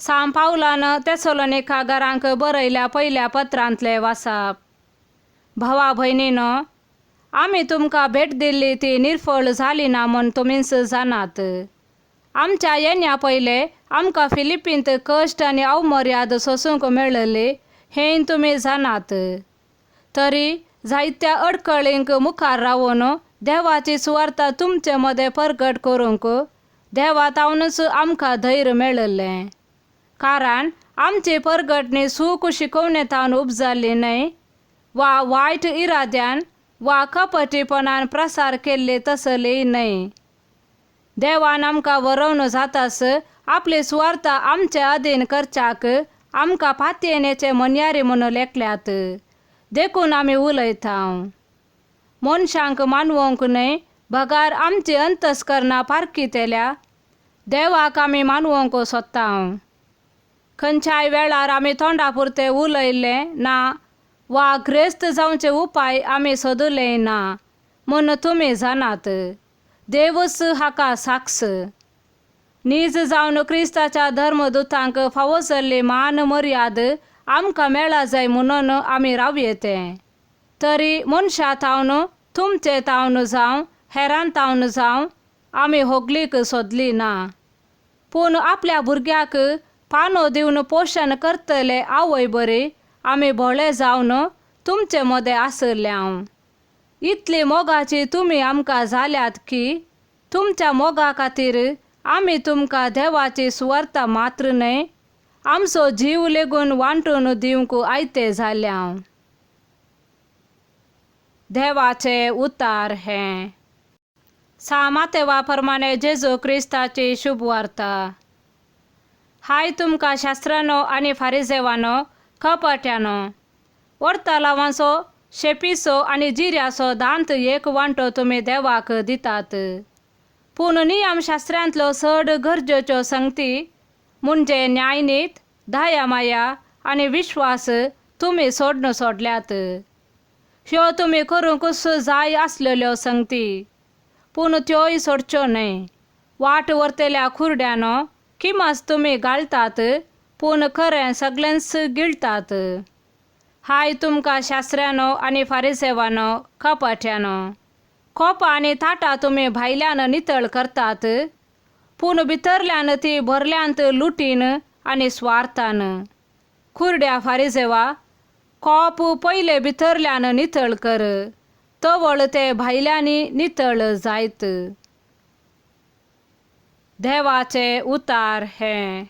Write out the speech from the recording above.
सां पावलान तेसलोनिका घरांक बरयल्या पयल्या पत्रांतले वासाप. भावा भयणीनो, आमी तुमकां भेट दिल्ली ती निर्फळ जाली ना म्हूण तुमीच जाणात. आमच्या येण्या पयले आमकां फिलिपींत कश्ट आनी अवमर्याद सोसूंक मेळिल्ली हें तुमी जाणात. तरी जायत्या अडकळींक मुखार रावून देवाची सुवार्ता तुमचे मदें परगट करूंक देवा तावनूच आमकां धैर्य मेळिल्लें. कारण आमची परगटणी सूख शिकोवणे तावन उपजाल्ली न्हय वा वायट इराद्यान वा कपटीपणान प्रसार केल्ली तसलीय न्हय. देवान आमकां वरोवन जातास आपली सुवार्ता आमचे अधीन करच्याक आमकां पातयेनेचे मनयारी म्हूण लेखल्यात, देखून आमी उलयता. मनशांक मानवंक न्हय बगार आमची अंतस्करणां पारखितल्या देवाक आमी मानवंक सोदता. खंयच्याय वेळार आमी तोंडा पुरते उलयल्ले ना वा ग्रेस्त जावचे उपाय आमी सोदले ना म्हूण तुमी जाणात. देवूच हाका साक्ष. नीज जावन क्रिस्ताच्या धर्मदुतांक फावो जाल्ली मान मर्याद आमकां मेळा जाय म्हणून आमी रावयेते. तरी मनशा तावन तुमचे तावन जावं हेरान तावन जावं आमी होगलीक सोदली ना. पूण आपल्या भुरग्याक पानो दिवन पोशण करतले आवय बरी आमी भोळे जावन तुमचे मदें आसले हांव. इतली मोगाची तुमी आमकां जाल्यात की तुमच्या मोगा खातीर आमी तुमकां देवाची सुवार्ता मात्र न्हय आमचो जीव लेगून वांटून दिवंक आयते जाले हांव. देवाचे उतार हें. सा मातेवा प्रमाणे जेजू क्रिस्ताची शुभ वार्ता. हाय तुमकां शास्त्रानो आनी फारिजेवानो कपाट्यानो, वर्तलावांचो शेपीचो आनी जिऱ्याचो दांत एक वांटो तुमी देवाक दितात, पूण नियमशास्त्रांतल्यो चड गरजेच्यो संगती म्हणजे न्यायनीत, दया माया आनी विश्वास तुमी सोडून सोडल्यात. ह्यो तुमी करूंकच जाय आसलेल्यो संगती, पूण त्योय सोडच्यो न्हय. वाट व्हरतल्या कुरड्यानो किमास तुमी घालतात, पूण खरें सगळेंच गिळटात. हाय तुमकां शास्त्र्यानो आनी फारिसेवानो कपाट्यानो, कोपां आनी ताटां तुमी भायल्यान नितळ करतात, पूण भितरल्यान ती भरल्यांत लुटीन आनी स्वार्थान. कुरड्या फारिजेवा, कोप पयले भितरल्यान नितळ कर, तवळ ते भायल्यानी नितळ जायत. देवाचे उतार हें.